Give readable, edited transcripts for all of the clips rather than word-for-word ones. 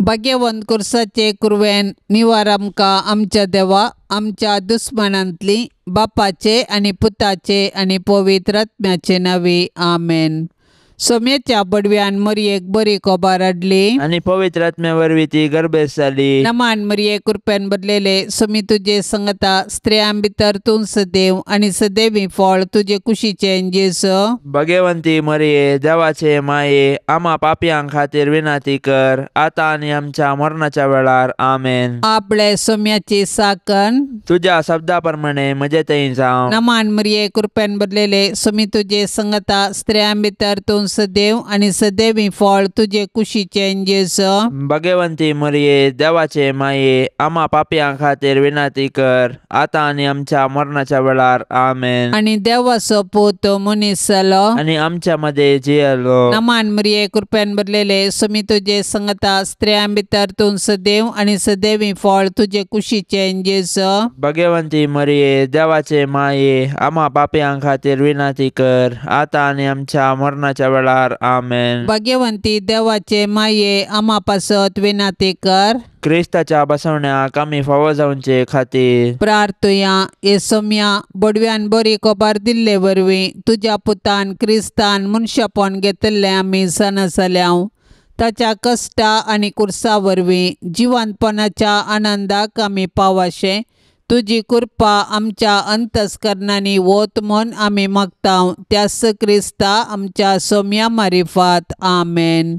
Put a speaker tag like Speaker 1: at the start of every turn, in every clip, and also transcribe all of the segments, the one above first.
Speaker 1: भाग्यवंत कुर्साचे कुरवेन निवार आमकां आमच्या देवा आमच्या दुस्मानांतली बापाचे आनी पुताचे आनी पवित्र आत्म्याचे नांवी आमेन. सोम्याच्या बडव्यान मरयेक बरी खबर हाडली
Speaker 2: आनी पवित्र आत्म्या वरवीं ती गर्भेस्त जाली.
Speaker 1: नमान मरये कृपेन भरलेले सोमी तुजे संगता स्त्रियां भितर तूं सदैव आनी सदैवी फळ तुजे कुशीचें जेजू.
Speaker 2: भगवंती मरये देवाचे माये आमा पापयां खातीर विनंती कर आतां आनी आमच्या मरणाच्या वेळार आमेन.
Speaker 1: आपले सोम्याची साकन
Speaker 2: तुज्या शब्दा प्रमाणे म्हजे थंय जावं.
Speaker 1: नमान मरये कृपेन भरलेले सोमी तुजे संगता स्त्रियां भितर तूं सदैव आनी सदैवी फळ तुजे कुशीचें जेजू.
Speaker 2: भगवंती मरये देवाचे माये आमा पापयां खातीर विनंती कर आतां आनी आमच्या मरणाच्या वेळार आमेन.
Speaker 1: आनी देवाचो पूत मनीस जालो
Speaker 2: आनी आमच्या मदें जियेलो.
Speaker 1: नमान मरये कृपेन भरलेले सोमी तुजे संगता स्त्रियां भितर तूं सदैव आनी सदैवी फळ तुजे कुशीचें जेजू.
Speaker 2: भगवंती मरये देवाचे माये आमा पापयां खातीर विनंती कर आतां आनी आमच्या मरणाच्या वेळार आमेन.
Speaker 1: भाग्यवंती देवाचे माये आमा पासत विनंती कर.
Speaker 2: क्रिस्ताच्या बसवण्याक आमी फावो जावचे खातीर
Speaker 1: प्रार्थुया. हे सोम्या बडव्यान बरी खबर दिल्ले वरवीं तुज्या पुतान क्रिस्तान मनशापण घेतिल्लें आमी जाणा जाल्याव. ताच्या कश्टा आनी कुर्सा वरवीं जिवंतपणाच्या आनंदाक आमी पावाशें तुजी कृपा आमच्या अंतस्करणांनी वत म्हूण आमी मागता त्याच क्रिस्ता आमच्या सोम्या मारिफात आमेन.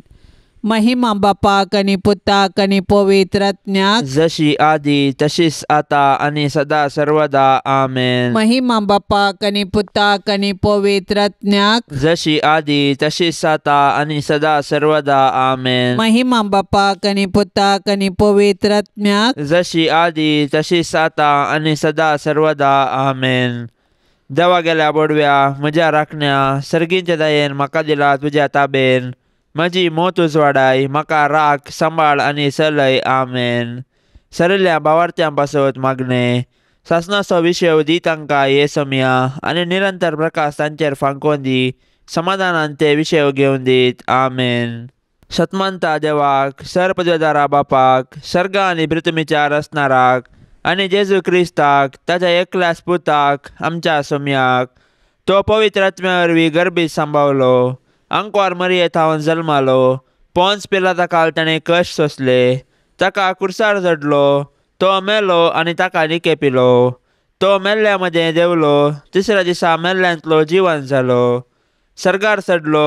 Speaker 1: महिमा बापाक आनी पुताक आनी पवित्र आत्म्याक
Speaker 2: जशी आदी तशीच आता आनी सदा सर्वदा आमेन.
Speaker 1: महिमा बापाक आनी पुताक आनी पवित्र आत्म्याक
Speaker 2: जशी आदी तशीच आता आनी सदा सर्वदा आमेन.
Speaker 1: महिमा बापाक आनी पुताक आनी पवित्र आत्म्याक
Speaker 2: जशी आदी तशीच आता आनी सदा सर्वदा आमेन. देवा गेल्या बोडव्या म्हज्या राखण्या सर्गींच्या दयेन म्हाका दिला तुज्या ताबेन म्हजी मोत उजवाडाय म्हाका राख सांबाळ आनी चलय आमेन. सरिल्ल्या भावार्थ्यां पासत मागणें सासणाचो विशय दी तांकां हे समया आनी निरंतर प्रकाश तांचेर फांकोवन दी समाधानान ते विशय घेवन दीत आमेन. सतमानता देवाक सरपदवेदारा बापाक सर्ग आनी पृथ्वीच्या रचणाराक आनी जेजू क्रिस्ताक ताच्या एकल्याच पुताक आमच्या सोम्याक तो पवित्र आत्म्या वरवीं गर्भीत सांबावलो आंकवार मरये थावन जल्मालो पोन्स पिलाता काल ताणें कश्ट सोंसले ताका कुर्सार चडलो तो मेलो आनी ताका निके पिलो तो मेल्ल्या मदें देंवलो तिसऱ्या दिसा मेल्ल्यांतलो जिवन जालो सर्गार चडलो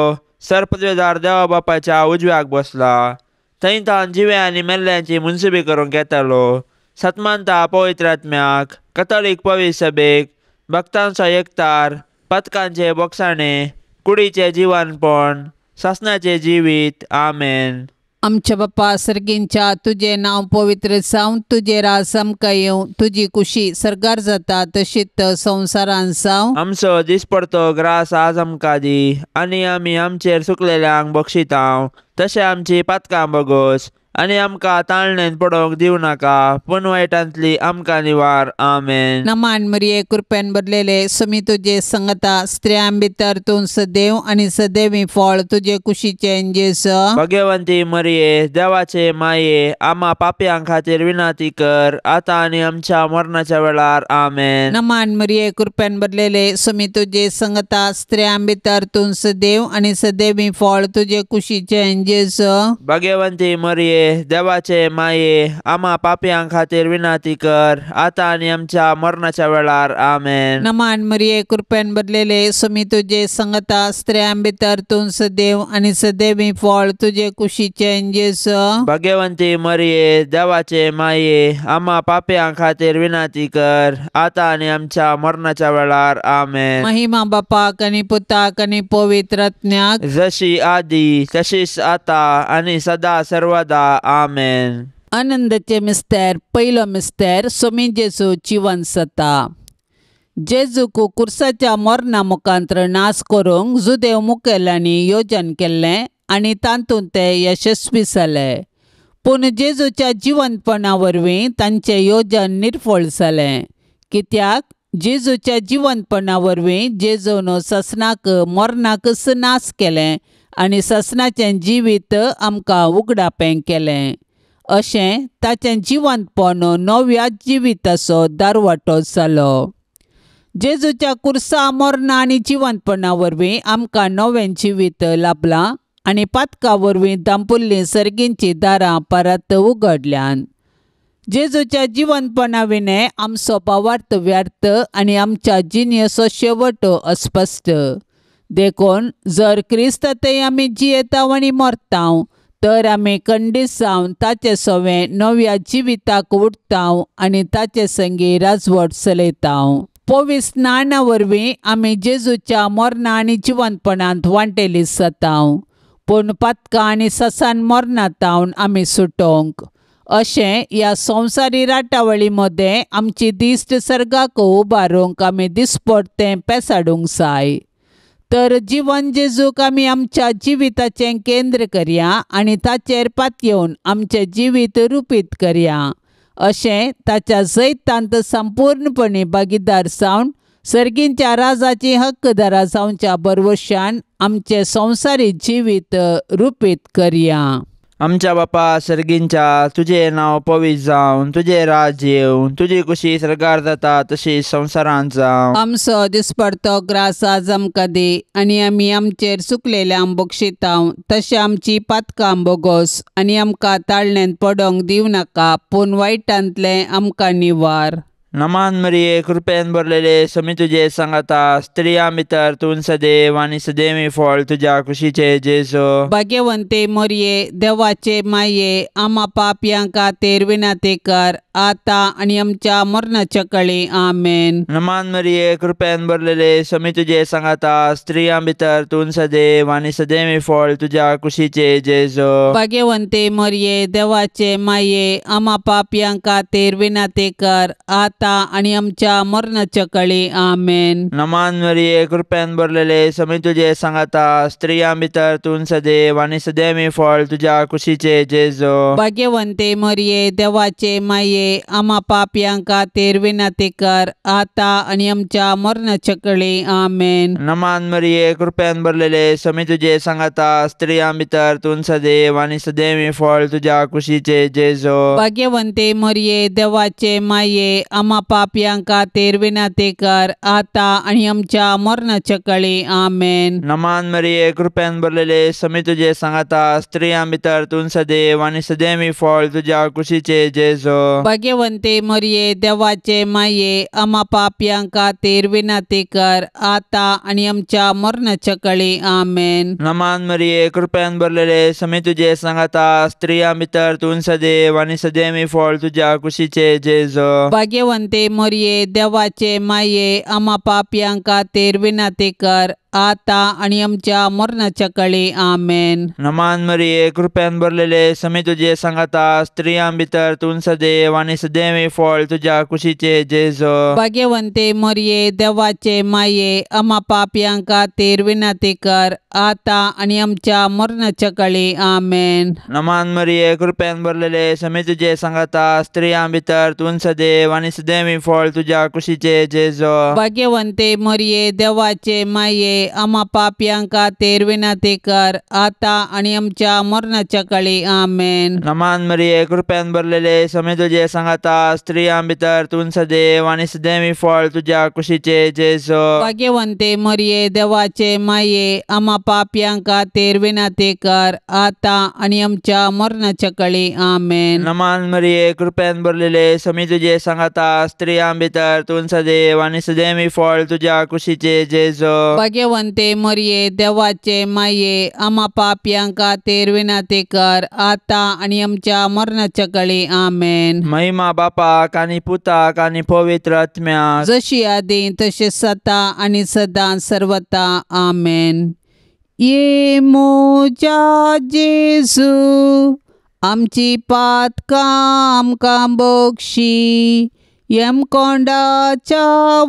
Speaker 2: सरपदवेदार देवा बापाच्या उजव्याक बसला थंय तावन जिवे आनी मेल्ल्यांची मुनसुबी करूंक येतालो. सतमानता पवित्र आत्म्याक कथोलीक पवित्र सभेक भक्तांचो एकतार पथकांचे बोगसाणे कुडीचें जिवनपण सासणाचें जिवीत आमेन.
Speaker 1: आमच्या बापा सर्गींच्या तुजें नांव पवित्र जावं तुजें राज आमकां येवं तुजी कुशी सर्गार जाता तशीच संवसारान जावं.
Speaker 2: आमचो दिसपडतो ग्रास आज आमकां दी आनी आमी आमचेर सुकलेल्यांक बक्षितांव तशें आमची पातकां बगोस आनी आमकां ताळणेन पडोवंक दिवं नाका पूण वायटांतली आमकां निवार आमेन.
Speaker 1: नमान मरये कृपेन भरलेले सोमी तुजे संगता स्त्रियां भितर तूं सदैव आनी सदैवी फळ तुजे कुशीचें जेजू.
Speaker 2: भगवंती मरये देवाचे माये आमा पापयां खातीर विनंती कर आतां आनी आमच्या मरणाच्या वेळार आमेन.
Speaker 1: नमान मरये कृपेन भरलेले सोमी तुजे संगता स्त्रियां भितर तूं सदैव आनी सदैवी फळ तुजे कुशीचें जेजू.
Speaker 2: भगवंती मरये देवाचे माये आमा पापयां खातीर विनंती कर आतां आनी आमच्या मरणाच्या वेळार आमेन.
Speaker 1: नमान मरये कृपेन भरलेले सोमी तुजे संगता स्त्रियां भितर तूं सदैव आनी सदैवी फळ तुजे कुशीचें जेजू.
Speaker 2: भगवंती मरये देवाचे माये आमा पापयां खातीर विनंती कर आतां आनी आमच्या मरणाच्या वेळार आमेन.
Speaker 1: महिमा बापाक आनी पुताक आनी पवित्र आत्म्याक
Speaker 2: जशी आदी तशीच आतां आनी सदा सर्वदा आमेन.
Speaker 1: आनंदाचे मिस्तेर पयलो मिस्तेर सोमी जेजू जिवन जाता. जेजूक कुर्साच्या मरणा मुखांत्र नाश करूंक जुदेव मुखेल्यांनी योजन केल्लें आनी तातूंत ते यशस्वी जाले. पूण जेजूच्या जिवंतपणा वरवीं तांचें योजन निर्फळ जालें कित्याक जेजूच्या जिवंतपणा वरवीं जेजून ससनाक मरणाकच नाश केलें आनी ससनाचें जिवीत आमकां उगडापें केलें. अशें ताचें जिवंतपण नव्या जिविताचो दारवाटो जालो. जेजूच्या कुर्सा मरणा आनी जिवंतपणा वरवीं आमकां नवें जिवीत लाभलां आनी पातका वरवीं दांपुल्लीं सर्गींचीं दारां परत उगडल्यान. जेजूच्या जिवंतपणा विणें आमचो भावार्थ व्यर्थ आनी आमच्या जिणेचो शेवट अस्पश्ट. देखून जर क्रिस्त थंय आमी जियेताव आनी मरताव तर आमी खंडीत जावन ताचे सवें नव्या जिविताक उठताव आनी ताचे संगी राजवट चलयताव. पवित्र स्नाना वरवीं आमी जेजूच्या मरणा आनी जिवंतपणांत वांटेली जाताव, पूण पातकां आनी ससान मरणांत आमी सुटोवंक. अशें ह्या संवसारी राटावळी मदें आमची दिश्ट सर्गाक उबारूंक आमी दिसपडतें पेसाडूंक जाय. तर जिवन जेजूक आमी आमच्या जिविताचें केंद्र करया आनी ताचेर पातयेवन आमचें जिवीत रुपीत करया. अशें ताच्या जैतांत संपूर्णपणी भागीदार जावन सर्गींच्या राजाची हक्कदारा जावच्या बरवशान आमचें संवसारी जिवीत रुपीत करया.
Speaker 2: आमच्या बापा सर्गींच्या, तुजें नांव पवित्र जावन, तुजें राज येवन, तुजी कुशी सर्गार जाता तशी संवसारांत जावं.
Speaker 1: आमचो दिसपडतो ग्रास आज आमकां दी आनी आमी आमचेर चुकलेल्यांक बक्षितांव तशें आमची पातकां बोगोस आनी आमकां ताळण्यांत पडोंक दिवं नाका, पूण वायटांतलें आमकां निवार.
Speaker 2: नमान मरिये, कृपेन भरलेले, समी तुजे सांगाता, स्त्रियां भितर तूं सदैव आनी सदैवी फळ तुज्या कुशीचे जेजू.
Speaker 1: भाग्यवंते मरिये, देवाचे माये, आमा पापयां खातीर विनंती कर आतां आनी आमच्या मरणाच्या कळी. आमेन.
Speaker 2: नमान मरिये, कृपेन भरलेले, समी तुजे सांगाता, स्त्रियां भितर तूं सदैव आनी सदैवी फळ तुज्या कुशीचे जेजू.
Speaker 1: भाग्यवंते मरिये, देवाचे माये, आमा पापयां खातीर विनंती कर आतां आनी आमच्या मरणाच्या कळी. आमेन.
Speaker 2: नमान मरिये, कृपेन भरलेले, समी तुजे सांगाता, स्त्रियां भितर तूं सदैव आनी सदैवी फळ तुज्या कुशीचे जेजू.
Speaker 1: भाग्यवंते मरिये, देवाचे माये, आमा पापयां खातीर विनंती कर आतां आनी आमच्या मरणाच्या कळी. आमेन.
Speaker 2: नमान मरिये, कृपेन भरलेले, समी तुजे सांगाता, स्त्रियां भितर तूं सदैव आनी सदैवी फळ तुज्या कुशीचे जेजू.
Speaker 1: भाग्यवंते मरिये, देवाचे माये, आमा पापयां खातीर विनंती कर आतां आनी आमच्या मरणाच्या कळी. आमेन.
Speaker 2: नमान मरिये, कृपेन भरलेले, समी तुजे सांगाता, स्त्रियां भितर तूं सदैव आनी सदैवी फळ तुज्या कुशीचे जेजू.
Speaker 1: भाग्यवंते मरिये, देवाचे माये, आमा पापयां खातीर विनंती कर आतां आनी आमच्या मरणाच्या कळी. आमेन.
Speaker 2: नमान मरिये, कृपेन भरलेले, समी तुजे सांगाता, स्त्रियां भितर तूं सदैव आनी सदैवी फळ तुज्या कुशीचे जेजू.
Speaker 1: भाग्यवंते मरिये, देवाचे माये, आमा पापयां खातीर विनंती कर आतां आनी आमच्या मरणाच्या कळी. आमेन.
Speaker 2: नमान मरिये, कृपेन भरलेले, समी तुजे सांगाता, स्त्रियां भितर तूं सदैव आनी सदैवी फळ तुज्या कुशीचे जेजू.
Speaker 1: भाग्यवंते मरिये, देवाचे माये, आमा पापयां खातीर विनंती कर आतां आनी आमच्या मरणाच्या कळी. आमेन.
Speaker 2: नमान मरिये, कृपेन भरलेले, समी तुजे सांगाता, स्त्रियां भितर तूं सदैव आनी सदैवी फळ तुज्या कुशीचे जेजू.
Speaker 1: भाग्यवंते मरिये, देवाचे माये, आमा पापयां खातीर विनंती कर आतां आनी आमच्या मरणाच्या कळी. आमेन.
Speaker 2: नमान मरिये, कृपेन भरलेले, समी तुजे सांगाता, स्त्रियां भितर तूं सदैव आनी सदैवी फळ तुज्या कुशीचे जेजू.
Speaker 1: भाग्यवंते मरिये, देवाचे माये, आमा पापयां खातीर विनंती कर आतां आनी आमच्या मरणाच्या कळी. आमेन.
Speaker 2: नमान मरिये, कृपेन भरलेले, समी तुजे सांगाता, स्त्रियां भितर तूं सदैव आनी सदैवी फळ तुज्या कुशीचे जेजू.
Speaker 1: भाग्यवंते मरिये, देवाचे माये, आमा पापयां खातीर विनंती कर आतां आनी आमच्या मरणाच्या कळी. आमेन.
Speaker 2: महिमा बापाक आनी पुताक आनी पवित्र आत्म्याक,
Speaker 1: जशी आदी तशी सता आनी सदां सर्वता. आमेन. ये म्हज्या जेजू, आमची पातकां आमकां बक्षी, यमकोंडाच्या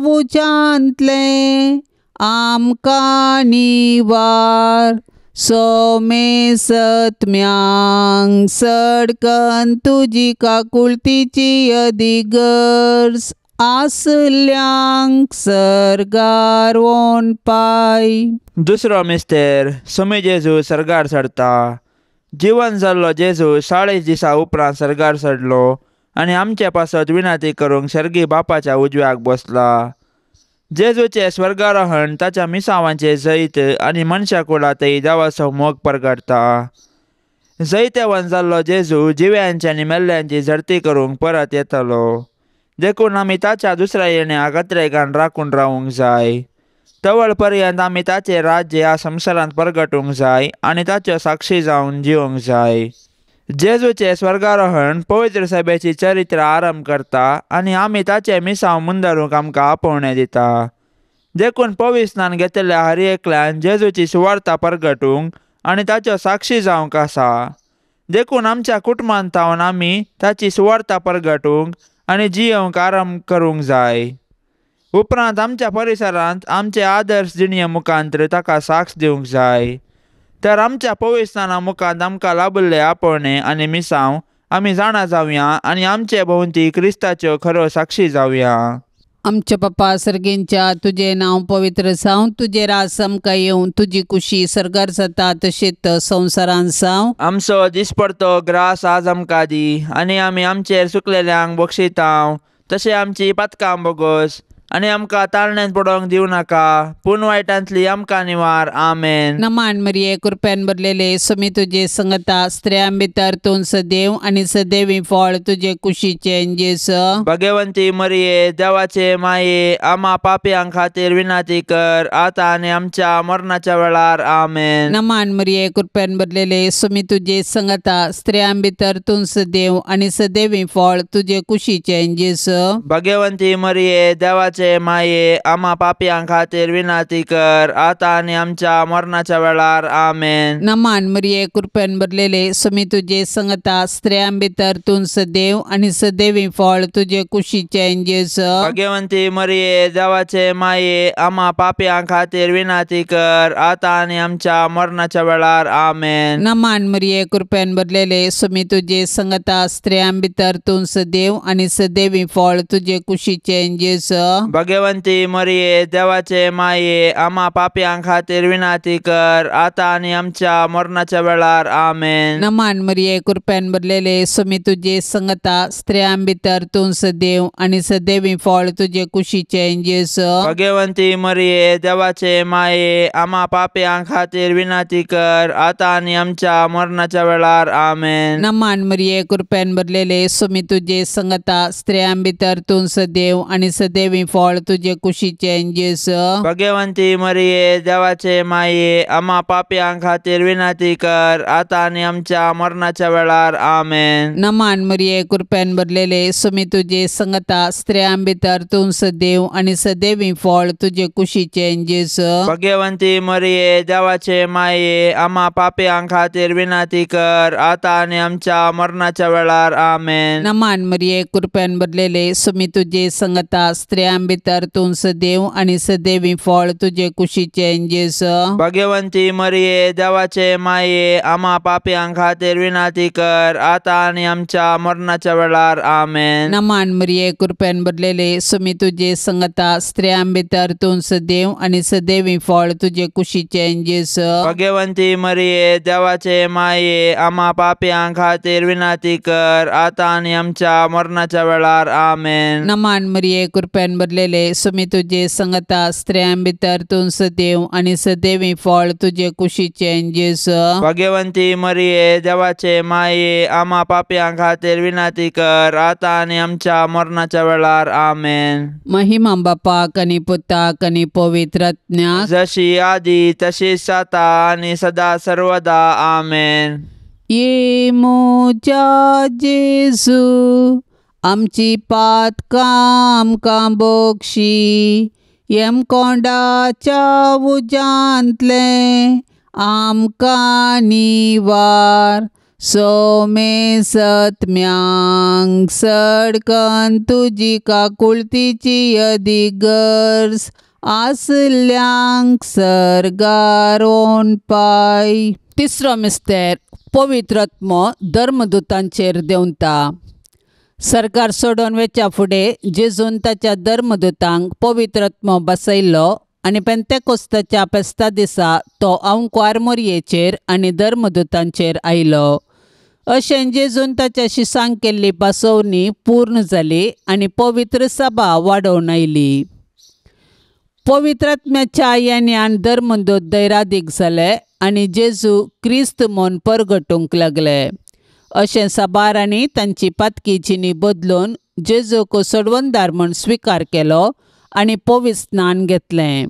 Speaker 1: उज्यांतलें आमकां निवार. सोमे सत्म्यांक सडकन तुजी काकुळतीची अदिगर्ज आसल्यांक सर्गार वोन पाय.
Speaker 2: दुसरो मिस्तेर, समी जेजू सर्गार चडता. जिवन जाल्लो जेजू 40 दिसां उपरांत सर्गार चडलो आनी आमचे पासत विनंती करूंक सर्गी बापाच्या उजव्याक बसला. जेजूचें स्वर्गारोहण ताच्या मिसांवांचें जैत आनी मनशा कुळांतय देवाचो मोग परगटता. जैतेवन जाल्लो जेजू जिव्यांची आनी मेल्ल्यांची झडती करूंक परत येतलो. देखून आमी ताच्या दुसऱ्या येण्याक अत्रेगान राखून रावूंक जाय. तवळ पर्यंत आमी ताचें राज्य ह्या संवसारांत परगटूंक जाय आनी ताच्यो साक्षी जावन जिवंक जाय. जेजूचें स्वर्गारोहण पवित्र सभेची चरित्र आरंभ करता आनी आमी ताचें मिसांव मुंदरूंक आमकां आपोवणें दिता. देखून पविस्नान घेतिल्ल्या हर एकल्यान जेजूची सुवार्ता परगटूंक आनी ताच्यो साक्षी जावंक आसा. देखून आमच्या कुटुंबांत थावन आमी ताची सुवार्ता परगटूंक आनी जियेवंक आरंभ करूंक जाय. उपरांत आमच्या परिसरांत आमचे आदर्श जिणये मुखांतर ताका साक्ष दिवंक जाय. तर आमच्या पविस्नाना मुखांत आमकां लाभिल्ले आपोवणें आनी मिसांव आमी जाणा जावया आनी आमचे भोंवती क्रिस्ताच्यो खऱ्यो साक्षी जावया.
Speaker 1: आमच्या पप्पा सर्गींच्या तुजें नांव पवित्र जावं, तुजें राज आमकां येवं, तुजी कुशी सर्गार जाता तशेंच संवसारांत जावं.
Speaker 2: आमचो दिसपडतो ग्रास आज आमकां दी आनी आमी आमचेर सुकलेल्यांक बक्षितांव तशें आमची पातकां बोगस आनी आमकां ताळण्यांत पडोवंक दिवं नाका, पूण वायटांतली आमकां निवार. आमेन.
Speaker 1: नमान मरिये, कृपेन भरलेले, स्वामी तुजे संगता, स्त्रियां भितर तूं सदैव आनी सदैवी फळ तुजे कुशीचें जेजू.
Speaker 2: भगवंती मरिये, देवाचे माये, आमा पापयां खातीर विनंती कर आतां आनी आमच्या मरणाच्या वेळार. आमेन.
Speaker 1: नमान मरिये, कृपेन भरलेले, स्वामी तुजे संगता, स्त्रियां भितर तूं सदैव आनी सदैवी फळ तुजे कुशीचें जेजू.
Speaker 2: भगवंती मरिये, देवाचे माये, आमा पापयां खातीर विनंती कर आतां आनी आमच्या मरणाच्या वेळार. आमेन.
Speaker 1: नमान मरिये, कृपेन भरलेले, स्वामी तुजे संगता, स्त्रियां भितर तूं सदैव आनी सदैवी फळ तुजे कुशीचें जेजू.
Speaker 2: भगवंती मरिये, देवाचे माये, आमा पापयां खातीर विनंती कर आतां आनी आमच्या मरणाच्या वेळार. आमेन.
Speaker 1: नमान मरिये, कृपेन भरलेले, स्वामी तुजे संगता, स्त्रियां भितर तूं सदैव आनी सदैवी फळ तुजे कुशीचें जेजू.
Speaker 2: भगवंती मरिये, देवाचे माये, आमा पापयां खातीर विनंती कर आतां आनी आमच्या मरणाच्या वेळार. आमेन.
Speaker 1: नमान मरिये, कृपेन भरलेले, स्वामी तुजे संगता, स्त्रियां भितर तूं सदैव आनी सदैवी फळ तुजे कुशीचें जेजू.
Speaker 2: भगवंती मरिये, देवाचे माये, आमा पापयां खातीर विनंती कर आतां आनी आमच्या मरणाच्या वेळार. आमेन.
Speaker 1: नमान मरिये, कृपेन भरलेले, स्वामी तुजे संगता, स्त्रियां भितर तूं सदैव आनी सदैवी फळ तुजे कुशीचें जेजू.
Speaker 2: भगवंती मरिये, देवाचे माये, आमा पापयां खातीर विनंती कर आतां आनी आमच्या मरणाच्या वेळार. आमेन.
Speaker 1: नमान मरिये, कृपेन भरलेले, स्वामी तुजे संगता, स्त्रियां भितर तूं सदैव आनी सदैवी फळ तुजे कुशीचें जेजू.
Speaker 2: भगवंती मरिये, देवाचे माये, आमा पापयां खातीर विनंती कर आतां आनी आमच्या मरणाच्या वेळार. आमेन.
Speaker 1: नमान मरिये, कृपेन भरलेले, स्वामी तुजे संगता, स्त्रियां भितर तूं सदैव आनी सदैवी फळ तुजे कुशीचें जेजू.
Speaker 2: भगवंती मरिये, देवाचे माये, आमा पापयां खातीर विनंती कर आतां आनी आमच्या मरणाच्या वेळार. आमेन.
Speaker 1: नमान मरिये, कृपेन भरलेले, स्वामी तुजे संगता, स्त्रियां भितर तूं सदैव आनी सदैवी फळ तुजे कुशीचें जेजू.
Speaker 2: भगवंती मरिये, देवाचे माये, आमा पापयां खातीर विनंती कर आतां आनी आमच्या मरणाच्या वेळार. आमेन.
Speaker 1: नमान मरिये, कृपेन भरलेले, स्वामी तुजे संगता, स्त्रियां भितर तूं सदैव आनी सदैवी फळ तुजे कुशीचें जेजू.
Speaker 2: भगवंती मरिये, देवाचे माये, आमा पापयां खातीर विनंती कर आतां आनी आमच्या मरणाच्या वेळार. आमेन.
Speaker 1: महिमा बापाक आनी पुताक आनी पवित्र आत्म्याक,
Speaker 2: जशी आदी तशीच आतां आनी सदा सर्वदा. आमेन.
Speaker 1: ये म्हज्या जेजू, आमची पातकां आमकां बक्षी, यमकोंडाच्या उज्यांतलें आमकां निवार, सोमे सत्म्यांक सडकन तुजी काकुळतीची अदीक गरज आसल्यांक सर्गार पाय. तिसरो मिस्तेर, पवित्र आत्मो धर्मदूतांचेर देंवता. सरकार सोडून वेच्या फुडें जेजून ताच्या धर्मदूतांक पवित्र आत्मो बसयल्लो आनी पेंतेकोस्ताच्या फेस्ता दिसा तो आंवकुवार मोरयेचेर आनी धर्मदूतांचेर आयलो. अशें जेजून ताच्या शिसांक केल्ली पासोवणी पूर्ण जाली आनी पवित्र सभा वाडोवन आयली. पवित्रात्म्याच्या येण्यान धर्मदूत दैरादीक जाले आनी जेजू क्रिस्त म्हूण परगटूंक लागले. अशें साबारांनी तांची पातकी जिणी बदलून जेजूक सोडवणदार म्हूण स्विकार केलो आनी पवित्र स्नान घेतलें.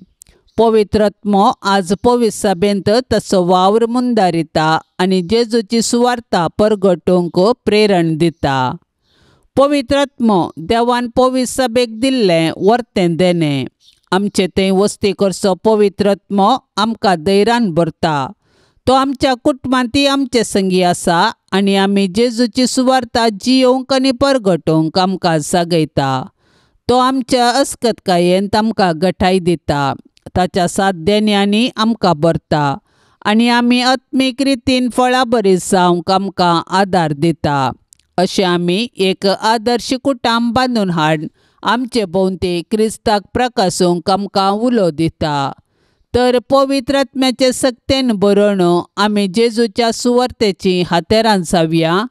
Speaker 1: पवित्रात्मो आज पवित्र सभेंत ताचो वावर मुंदारिता आनी जेजूची सुवार्ता परगटूंक प्रेरण दिता. पवित्रात्मो देवान पवित्र सभेक दिल्लें वर्तें देणें. आमचे थंय वस्ती करचो पवित्रात्मो आमकां धैर्यान भरता. तो आमच्या कुटुंबांतय आमचे संगी आसा आनी आमी जेजूची सुवार्ता जियोवंक आनी परगटोवंक आमकां जागयता. तो आमच्या अस्कतकायेन आमकां गठाय दिता. ताच्या सात देण्यांनी आमकां भरता आनी आमी आत्मीक रितीन फळां बरी जावंक आमकां आदार दिता. अशें आमी एक आदर्श कुटुंब बांदून हाड आमचे भोंवती क्रिस्ताक प्रकासूंक आमकां उलो दिता. तर पवित्र आत्म्याचे सक्तेन बरोवन आमी जेजूच्या सुवार्तेची हातेरां जावया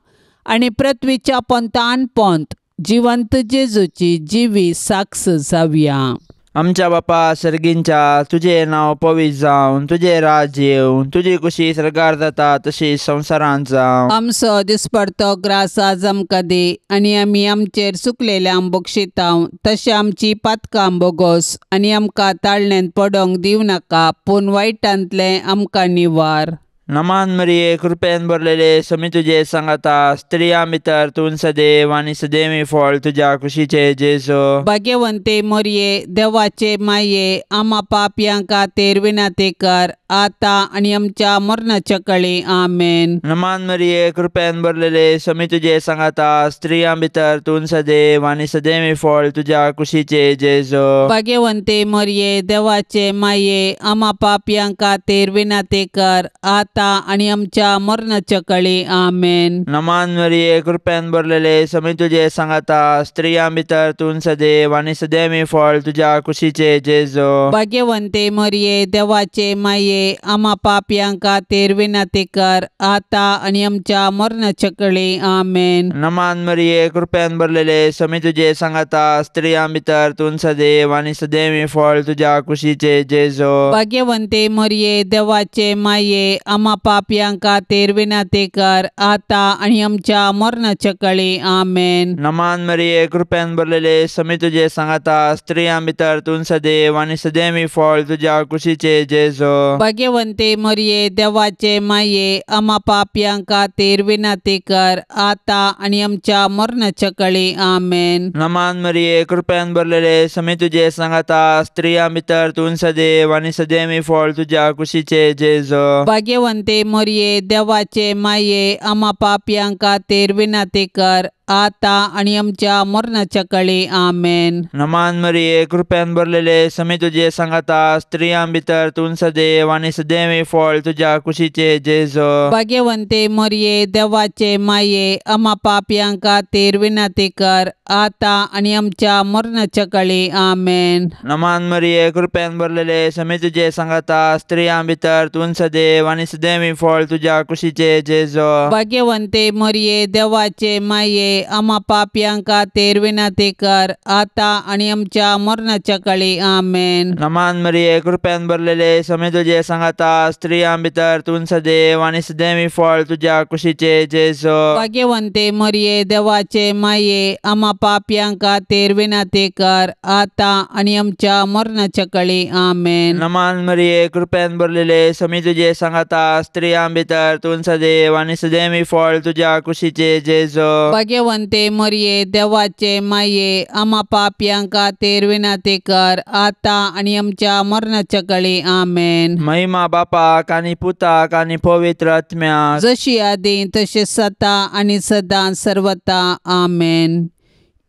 Speaker 1: आनी पृथ्वीच्या पोंतान पोंत जिवंत जेजूची जिवी साक्ष जावया.
Speaker 2: आमच्या बापा सर्गींच्या, तुजें नांव पवित्र जावं, तुजें राज्य येवं, तुजी कुशी सर्गार जाता तशी संवसारांत जावं.
Speaker 1: आमचो दिसपडतो ग्रास आज आमकां दी आनी आमी आमचेर चुकलेल्यांक बक्षितांव तशें आमची पातकां बोगोस आनी आमकां ताळण्यांत पडोंक दिवं नाका, पूण वायटांतलें आमकां निवार.
Speaker 2: नमान मरिये, कृपेन भरलेले, समी तुजे सांगाता, स्त्रियां भितर तूं सदैव आनी सदैवी फळ तुज्या कुशीचे जेजू.
Speaker 1: भाग्यवंते मोरये, देवाचे माये, आमा पापयां खातीर विनंती कर आतां आनी आमच्या मरणाच्या कळी. आमेन.
Speaker 2: नमान मरिये, कृपेन भरलेले, समी तुजे सांगाता, स्त्रियां भितर तूं सदैव आनी सदैवी फळ तुज्या कुशीचे जेजू.
Speaker 1: भाग्यवंते मोरये, देवाचे माये, आमा पापयां खातीर विनंती कर आतां आनी आमच्या मरणाच्या कळी. आमेन.
Speaker 2: नमान मरिये, कृपेन भरलेले, समी तुजे सांगाता, स्त्रियां भितर तूं सदैव आनी सदैवी फळ तुज्या कुशीचे जेजू.
Speaker 1: भाग्यवंते मोरये, देवाचे माये, आमा पापयां खातीर विनंती कर आतां आनी आमच्या मरणाच्या कळी. आमेन.
Speaker 2: नमान मरिये, कृपेन भरलेले, समी तुजे सांगाता, स्त्रियां भितर तूं सदैव आनी सदैवी फळ तुज्या कुशीचे जेजू.
Speaker 1: भाग्यवंते मोरये, देवाचे माये, आमा पापयां खातीर विनंती कर आतां आनी आमच्या मरणाच्या कळी. आमेन.
Speaker 2: नमान मरिये, कृपेन भरलेले, समी तुजे सांगाता, स्त्रियां भितर तूं सदैव आनी सदैवी फळ तुज्या कुशीचे जेजू.
Speaker 1: भाग्यवंते मोरये, देवाचे माये, आमा पापयां खातीर विनंती कर आतां आनी आमच्या मरणाच्या कळी. आमेन.
Speaker 2: नमान मरिये, कृपेन भरलेले, समी तुजे सांगाता, स्त्रियां भितर तूं सदैव आनी सदैवी फळ तुज्या कुशीचे जेजू.
Speaker 1: भाग्यवंते मोरये, देवाचे माये, आमा पापयां खातीर विनंती कर आतां आनी आमच्या मरणाच्या कळी. आमेन.
Speaker 2: नमान मरिये, कृपेन भरलेले, समी तुजे सांगाता, स्त्रियां भितर तूं सदैव आनी सदैवी फळ तुज्या कुशीचे जेजू.
Speaker 1: भाग्यवंते मोरये, देवाचे माये, आमा पापयां खातीर विनंती कर आतां आनी आमच्या मरणाच्या कळी. आमेन.
Speaker 2: नमान मरिये, कृपेन भरलेले, समी तुजे सांगाता, स्त्रियां भितर तूं सदैव आनी सदैवी फळ तुज्या कुशीचे जेजू.
Speaker 1: भाग्यवंते मोरये, देवाचे माये, आमा पापयां खातीर विनंती कर आतां आनी आमच्या मरणाच्या कळी. आमेन.
Speaker 2: नमान मरिये, कृपेन भरलेले, समी तुजे सांगाता, स्त्रियां भितर तूं सदैव आनी सदैवी फळ तुज्या कुशीचे जेजू.
Speaker 1: भाग्यवंते मोरये, देवाचे माये, आमा पापयां खातीर विनंती कर आतां आनी आमच्या मरणाच्या कळी. आमेन.
Speaker 2: नमान मरिये, कृपेन भरलेले, समी तुजे सांगाता, स्त्रियां भितर तूं सदैव आनी सदैवी फळ तुज्या कुशीचे जेजू.
Speaker 1: भाग्यवंते मोरये, देवाचे माये, आमा पापयां खातीर विनंती कर आतां आनी आमच्या मरणाच्या कळी. आमेन.
Speaker 2: महिमा बापाक आनी पुताक आनी पवित्र आत्म्याक,
Speaker 1: जशी आदी तशें सता आनी सदां सर्वता. आमेन.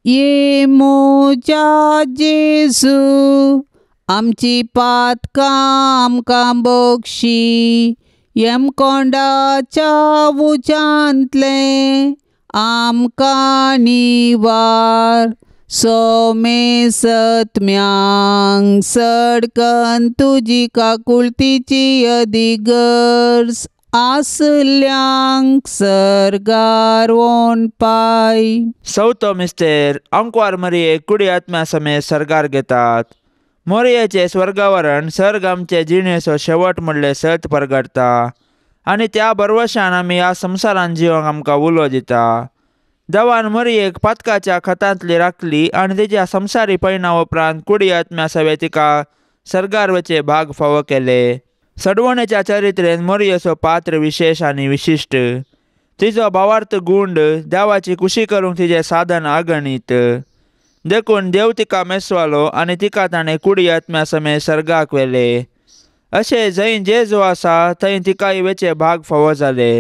Speaker 1: ये म्हज्या जेजू, आमची पातकां आमकां बक्षी, यमकोंडाच्या उज्यांतलें आमकां निवार. सोमेसत्म्यांक सडकन तुजी काकुळतीची अदिगर्ज आसल्यांक सर्गार वोन पाय.
Speaker 2: चवथो मिस्तेर आंकवार मरिये कुडी आत्म्या समेत सर्गार घेतात. मोरयेचें स्वर्गावरण सर्ग आमचे जिणेचो शेवट म्हणलें सत परगटता आनी त्या भरवशान आमी ह्या संवसारान जिवंक आमकां उलो दिता. देवान मरियेक पातकाच्या खतांतली राखली आनी तिच्या संवसारी पयणा उपरांत कुडी आत्म्या सवे तिका सर्गार वचे भाग फावो केले. सडवणेच्या चरित्रेन मोरयेचो पात्र विशेश आनी विशिश्ट. तिचो भावार्थ गुंड देवाची कुशी करूंक तिचें साधन अगणीत. देखून देव तिका मेसवालो आनी तिका ताणें कुडी आत्म्या समेत सर्गाक व्हेले. अशें जंय जेजू आसा थंय तिकाय वेचे भाग फावो जाले.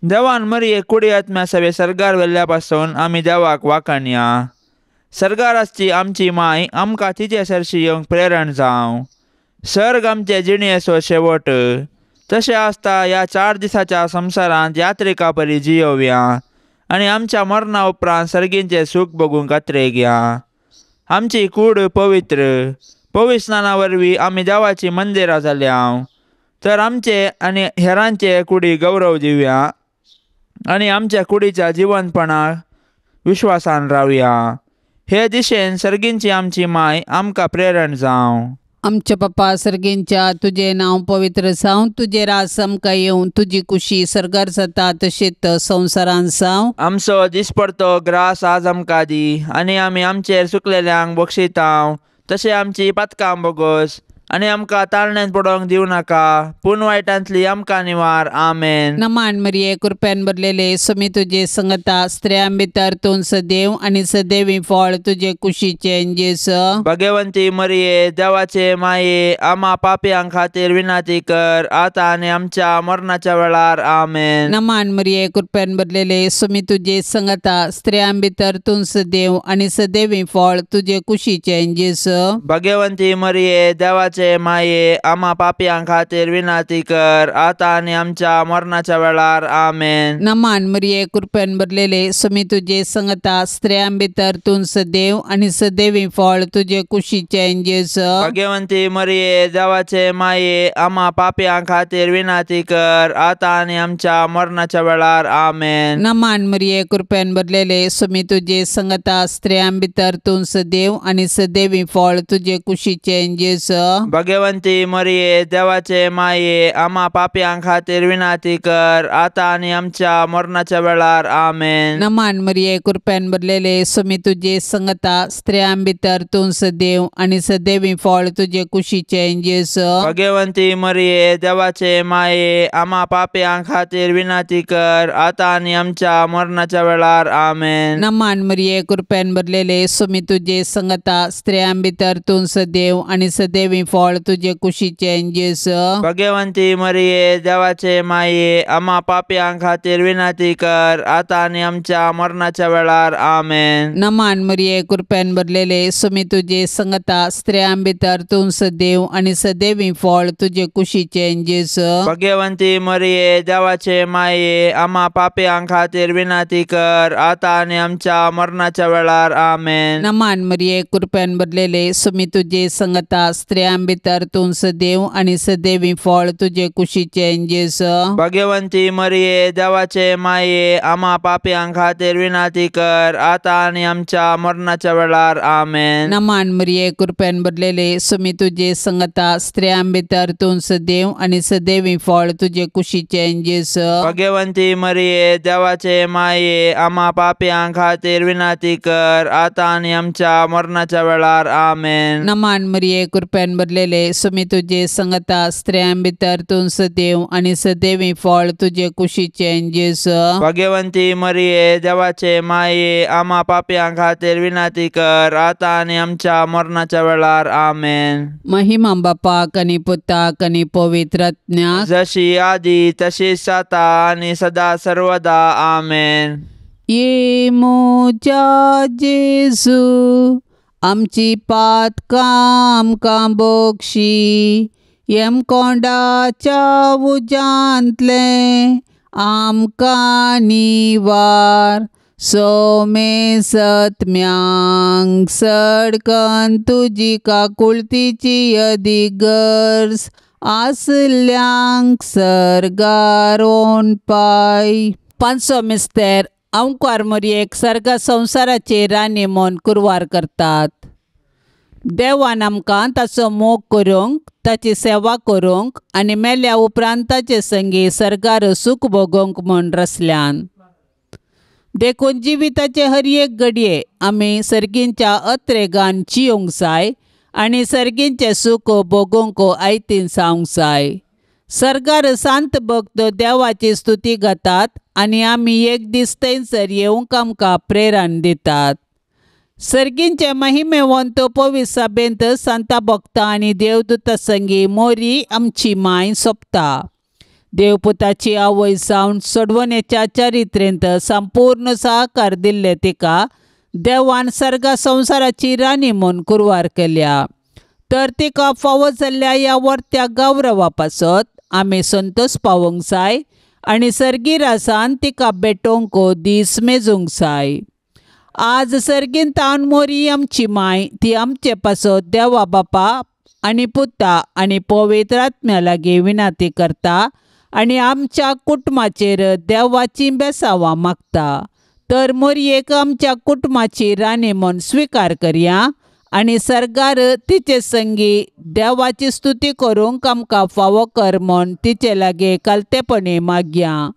Speaker 2: देवान मरियेक कुडी आत्म्या सवे सर्गार व्हेल्ल्या पासून आमी देवाक वाखाणया. सर्गार आसची आमची माय आमकां तिचे सरशी येवंक प्रेरण जावं. सर्ग आमचे जिणेचो शेवट. तशें आसता ह्या 4 दिसाच्या संवसारांत यात्रिका परी जियोवया आनी आमच्या मरणा उपरांत सर्गींचें सूख भोगूंक अत्रेगया. आमची कूड पवित्र पवित्र स्नाना वरवीं आमी देवाचीं मंदिरां जाल्या. तर आमचे आनी हेरांचे कुडी गौरव दिवया आनी आमच्या कुडीच्या जिवनपणाक विश्वासान रावया. हे दिशेन सर्गींची आमची माय आमकां प्रेरण जावं.
Speaker 1: आमच्या पप्पा सर्गींच्या तुजें नांव पवित्र जावं, तुजें राज आमकां येवं, तुजी कुशी सर्गार जाता तशेंच संवसारान जावं.
Speaker 2: आमचो दिसपडतो ग्रास आज आमकां दी आनी आमी आमचेर चुकलेल्यांक बक्षितांव तशें आमची पातकां बोगस आनी आमकां ताळण्यांत पडोवंक दिवं नाका पूण वायटांतली आमकां निवार. आमेन.
Speaker 1: नमान मरिये कृपेन भरलेले स्वामी तुजे संगता, स्त्रियां भितर तूं सदैव आनी सदैवी फळ तुजे कुशीचें जेजू.
Speaker 2: भगवंती मरिये देवाचे माये आमा पापयां खातीर विनंती कर आतां आनी आमच्या मरणाच्या वेळार. आमेन.
Speaker 1: नमान मरिये कृपेन भरलेले स्वामी तुजे संगता, स्त्रियां भितर तूं सदैव आनी सदैवी फळ तुजे कुशीचें जेजू.
Speaker 2: भगवंती मरिये देवाचे माये आमा पापयां खातीर विनंती कर आतां आनी आमच्या मरणाच्या वेळार. आमेन.
Speaker 1: नमान मरिये कृपेन भरलेले स्वामी तुजे संगता, स्त्रियां भितर तूं सदैव आनी सदैवी फळ तुजे कुशीचें जेजू.
Speaker 2: भगवंती मरिये देवाचे माये आमा पापयां खातीर विनंती कर आतां आनी आमच्या मरणाच्या वेळार. आमेन.
Speaker 1: नमान मरिये कृपेन भरलेले स्वामी तुजे संगता, स्त्रियां भितर तूं सदैव आनी सदैवी फळ तुजे कुशीचें जेजू.
Speaker 2: भगवंती मरिये देवाचे माये आमा पापयां खातीर विनंती कर आतां आनी आमच्या मरणाच्या वेळार. आमेन.
Speaker 1: नमान मरिये कृपेन भरलेले स्वामी तुजे संगता, स्त्रियां भितर तूं सदैव आनी सदैवी फळ तुजे कुशीचें जेजू.
Speaker 2: भगवंती मरिये देवाचे माये आमा पापयां खातीर विनंती कर आतां आनी आमच्या मरणाच्या वेळार. आमेन.
Speaker 1: नमान मरिये कृपेन भरलेले स्वामी तुजे संगता, स्त्रियां भितर तूं सदैव आनी सदैवी फळ तुजे कुशीचें जेजू.
Speaker 2: भगवंती मरिये देवाचे माये आमा पापयां खातीर विनंती कर आतां आनी आमच्या मरणाच्या वेळार. आमेन.
Speaker 1: नमान मरिये कृपेन भरलेले स्वामी तुजे संगता, स्त्रियां भितर तूं सदैव आनी सदैवी फळ तुजे कुशीचें जेजू.
Speaker 2: भगवंती मरिये देवाचे माये आमा पापयां खातीर विनंती कर आतां आनी आमच्या मरणाच्या वेळार. आमेन.
Speaker 1: नमान मरिये कृपेन भरलेले स्वामी तुजे संगता, स्त्रियां भितर तूं सदैव आनी सदैवी फळ तुजे कुशीचें जेजू.
Speaker 2: भगवंती मरिये देवाचे माये आमा पापयां खातीर विनंती कर आतां आनी आमच्या मरणाच्या वेळार. आमेन.
Speaker 1: नमान मरिये कृपेन भरलेले स्वामी तुजे संगता, स्त्रियां भितर तूं सदैव आनी सदैवी फळ तुजे कुशीचें जेजू.
Speaker 2: भगवंती मरिये देवाचे माये आमा पापयां खातीर विनंती कर आतां आनी आमच्या मरणाच्या वेळार. आमेन.
Speaker 1: नमान मरिये कृपेन भरलेले स्वामी तुजे संगता, स्त्रियां भितर तूं सदैव आनी सदैवी फळ तुजे कुशीचें जेजू.
Speaker 2: भगवंती मरिये देवाचे माये आमा पापयां खातीर विनंती कर आतां आनी आमच्या मरणाच्या वेळार. आमेन.
Speaker 1: महिमा बापाक आनी पुताक आनी पवित्र आत्म्याक,
Speaker 2: जशी आदी तशीच आतां आनी सदा सर्वदा. आमेन.
Speaker 1: ये म्हज्या जेजू आमची पातकां आमकां बोगशी, यमकोंडाच्या उज्यांतलें आमकां निवार, सोमे सत्म्यांक सडकन तुजी काकुळतीची अदीक गरज आसल्यांक सर्गार पाय. पांचसो मिस्तेर अंवकार मोरयेक सर्ग संवसाराचे राणी म्हूण कुरवार करतात. देवान आमकां ताचो मोग करूंक, ताची सेवा करूंक आनी मेल्या उपरांत ताचे संगी सर्गार सूख भोगोवंक म्हूण रसल्यान. देखून जिविताचे हर एक घडये आमी सर्गींच्या अत्रेगान जियोंक जाय आनी सर्गींचें सूख भोगोवंक आयतीन जावंक जाय. सर्गार सांत भक्त देवाची स्तुती गातात आनी आमी एक दीस थंयसर येवंक आमकां प्रेरण दितात. सर्गींचे महिमेवंत पवित्र सभेंत सांता भक्ता आनी देवदूता संगी मोरी आमची माय सोंपता. देवपुताची आवय जावन सोडवणेच्या चरित्रेंत संपूर्ण सहकार दिल्ले तिका देवान सर्गा संवसाराची राणी म्हूण कुरवार केल्या. तर तिका फावो जाल्ल्या ह्या वर्त्या गौरवा पासत आमी संतोश पावोवंक जाय आनी सर्गी रासान तिका भेटोवंक दीस मेजूंक जाय. आज सर्गीन तावन मोरी आमची माय ती आमचे पासत देवा बापा आनी पुता आनी पवित्र आत्म्या लागीं विनंती करता आनी आमच्या कुटुंबाचेर देवाची बेसावां मागता. तर मोरयेक आमच्या कुटुंबाची राणी म्हूण स्विकार करया आनी सर्गार तिचे संगी देवाची स्तुती करूंक आमकां फावो कर म्हूण तिचे लागीं कालतेपणी मागया.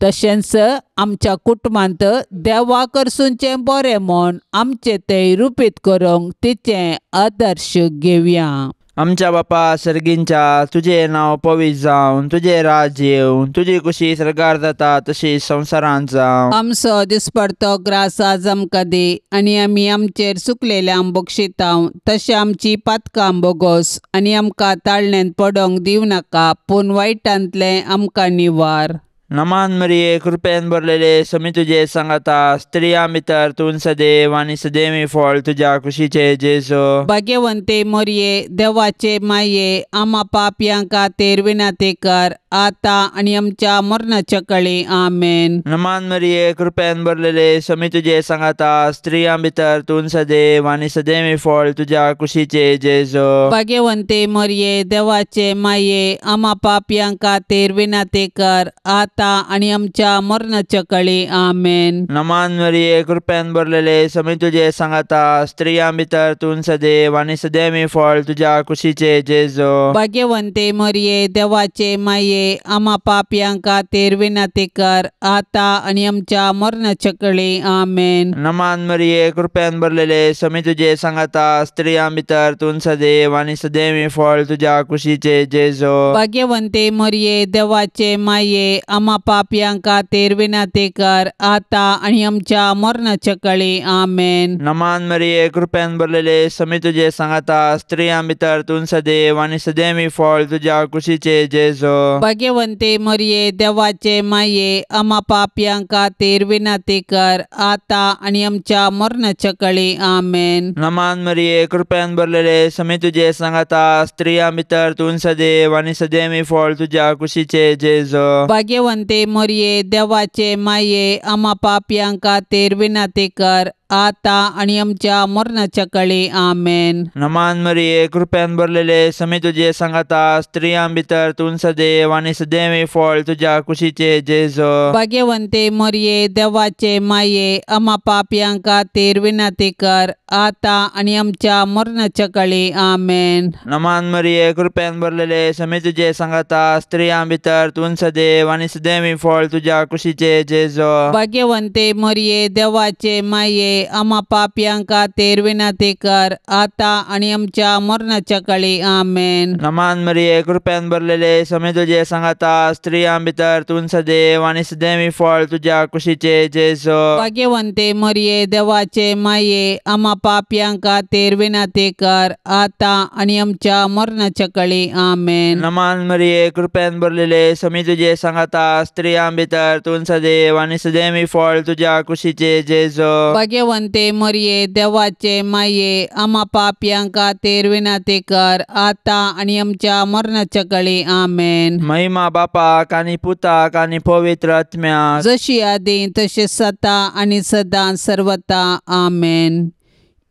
Speaker 1: तशेंच आमच्या कुटुंबांत देवा करसूनचें बरें म्हूण आमचें तें रुपीत करूंक तिचें आदर्श घेवया.
Speaker 2: आमच्या बापा सर्गींच्या, तुजें नांव पवित्र जावं, तुजें राज्य येवं, तुजी कुशी सर्गार जाता तशी संवसारांत जावं.
Speaker 1: आमचो दिसपडतो ग्रास आज आमकां दी आनी आमी आमचेर चुकलेल्यांक बक्षितांव तशें आमची पातकां बोगोस आनी आमकां ताळण्यांत पडोंक दिवं नाका पूण वायटांतलें आमकां निवार.
Speaker 2: नमान मरिये, कृपेन भरलेले, समी तुजे सांगाता, स्त्रियां भितर तूं सदैव आनी सदैवी फळ तुज्या कुशीचे जेजू.
Speaker 1: भाग्यवंते मोरये, देवाचे माये, आमा पापयां खातीर विनंती कर आतां आनी आमच्या मरणाच्या कळी. आमेन.
Speaker 2: नमान मरिये, कृपेन भरलेले, समी तुजे सांगाता, स्त्रियां भितर तूं सदैव आनी सदैवी फळ तुज्या कुशीचे जेजू.
Speaker 1: भाग्यवंते मोरये, देवाचे माये, आमा पापयां खातीर विनंती कर आतां आनी आमच्या मरणाच्या कळी. आमेन.
Speaker 2: नमान मरिये, कृपेन भरलेले, समी तुजे सांगाता, स्त्रियां भितर तूं सदैव आनी सदैवी फळ तुज्या कुशीचे जेजू.
Speaker 1: भाग्यवंते मोरये, देवाचे माये, आमा पापयां खातीर विनंती कर आतां आनी आमच्या मरणाच्या कळी. आमेन.
Speaker 2: नमान मरिये, कृपेन भरलेले, समी तुजे सांगाता, स्त्रियां भितर तूं सदैव आनी सदैवी फळ तुज्या कुशीचे जेजू.
Speaker 1: भाग्यवंते मोरये, देवाचे माये, आमा पापयां खातीर विनंती कर आतां आनी आमच्या मरणाच्या कळी. आमेन.
Speaker 2: नमान मरिये, कृपेन भरलेले, समी तुजे सांगाता, स्त्रियां भितर तूं सदैव आनी सदैवी फळ तुज्या कुशीचे जेजू.
Speaker 1: भाग्यवंते मोरये, देवाचे माये, आमा पापयां खातीर विनंती कर आतां आनी आमच्या मरणाच्या कळी. आमेन.
Speaker 2: नमान मरिये, कृपेन भरलेले, समी तुजे सांगाता, स्त्रियां भितर तूं सदैव आनी सदैवी फळ तुज्या कुशीचे जेजू.
Speaker 1: भाग्यवंते मोरये, देवाचे माये, आमा पापयां खातीर विनंती कर आतां आनी आमच्या मरणाच्या कळी. आमेन.
Speaker 2: नमान मरिये, कृपेन भरलेले, समी तुजे सांगाता, स्त्रियां भितर तूं सदैव आनी सदैवी फळ तुज्या कुशीचे जेजू.
Speaker 1: भाग्यवंते मोरये, देवाचे माये, आमा पापयां खातीर विनंती कर आतां आनी आमच्या मरणाच्या कळी. आमेन.
Speaker 2: नमान मरिये, कृपेन भरलेले, समी तुजे सांगाता, स्त्रियां भितर तूं सदैव आनी सदैवी फळ तुज्या कुशीचे जेजू.
Speaker 1: भाग्यवंते मोरये, देवाचे माये, आमा पापयां खातीर विनंती कर आतां आनी आमच्या मरणाच्या कळी. आमेन.
Speaker 2: नमान मरिये, कृपेन भरलेले, समी तुजे सांगाता, स्त्रियां भितर तूं सदैव आनी सदैवी फळ तुज्या कुशीचे जेजू.
Speaker 1: भाग्यवंते मोरये, देवाचे माये, आमा पापयां खातीर विनंती कर आतां आनी आमच्या मरणाच्या कळी. आमेन.
Speaker 2: नमान मरिये, कृपेन भरलेले, समी तुजे सांगाता, स्त्रियां भितर तूं सदैव आनी सदैवी फळ तुज्या कुशीचे जेजू.
Speaker 1: भाग्यवंते मरये देवाचे माये आमा पापयां खातीर विनंती कर आतां आनी आमच्या मरणाच्या कळी आमेन.
Speaker 2: महिमा बापाक आनी पुताक आनी पवित्र आत्म्याक
Speaker 1: जशी आदी तशें सता आनी सदां सर्वता आमेन.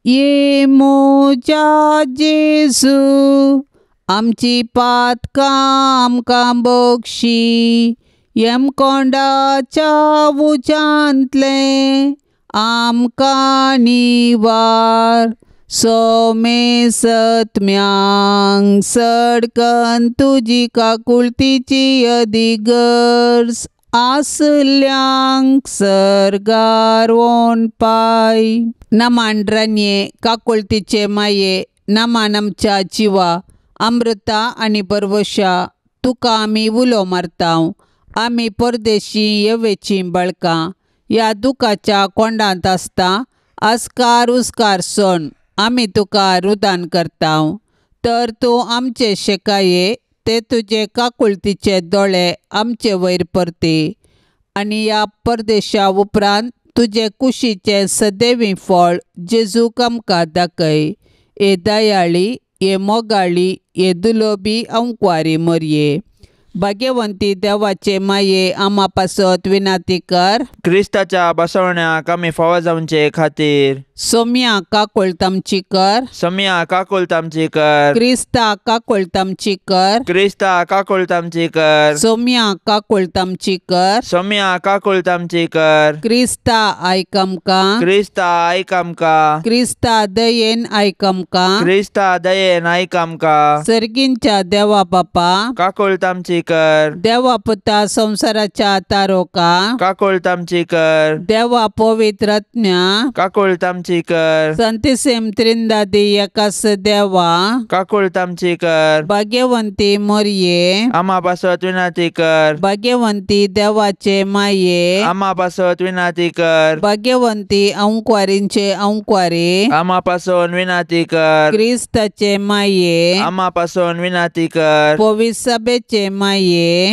Speaker 1: ये म्हज्या जेजू आमची पातकां आमकां बक्षी यमकोंडाच्या उज्यांतलें आमकां निवार सोमेसत्म्यांक सडकन तुजी काकुळतीची अदिगर्ज आसल्यांक सर्गार वोन पाय. नमान रानये काकुळतीचे माये नमान आमच्या जिवा अमृता आनी बरवशा तुका आमी उलो मारता. आमी परदेशी येवेचीं बळकां ह्या दुखाच्या कोंडांत आसता आस्कार उस्कार सोण आमी तुका रुदान करता. तर तूं आमचे शेकाये ते तुजे काकुळतीचे दोळे आमचे वयर परती आनी ह्या परदेशा उपरांत तुजे कुशीचें सदैवी फळ जेजूक आमकां दाखय. हे दयाळी हे मोगाळी हे दुलोबी अंकवारी मरये भाग्यवंती देवाचे माये आमा पासत विनंती कर.
Speaker 2: क्रिस्ताच्या बसवण्याक आमी फावो जावचे खातीर
Speaker 1: सोम्या काकुळट आमची कर.
Speaker 2: सोम्या काकुळट आमची कर.
Speaker 1: क्रिस्ता काकुळट आमची कर.
Speaker 2: क्रिस्ता काकुळट आमची कर.
Speaker 1: सोम्या काकुळट आमची कर.
Speaker 2: सोम्या काकुळट आमची कर.
Speaker 1: क्रिस्ता आयक आमकां.
Speaker 2: क्रिस्ता आयक आमकां.
Speaker 1: क्रिस्ता दयेन आयक आमकां.
Speaker 2: क्रिस्ता दयेन आयक आमकां.
Speaker 1: सर्गींच्या देवा बापा
Speaker 2: काकुळट आमची कर.
Speaker 1: देवा पुता संवसाराच्या तारोका
Speaker 2: काकुळट आमची कर.
Speaker 1: देवा पवित्र आत्म्या
Speaker 2: काकुळट आमची कर.
Speaker 1: संतिसेम त्रिंदादी एकास देवा
Speaker 2: काकुळट आमची कर.
Speaker 1: भाग्यवंती मरये
Speaker 2: आमा पासत विनंती कर.
Speaker 1: भाग्यवंती देवाचे माये
Speaker 2: आमा पासत विनंती कर.
Speaker 1: भाग्यवंती अंकवारींचे अंकवारी
Speaker 2: आमा पासून विनंती कर.
Speaker 1: क्रिस्ताचे माये
Speaker 2: आमा पासून विनंती कर.
Speaker 1: पवित्र सभेचे माये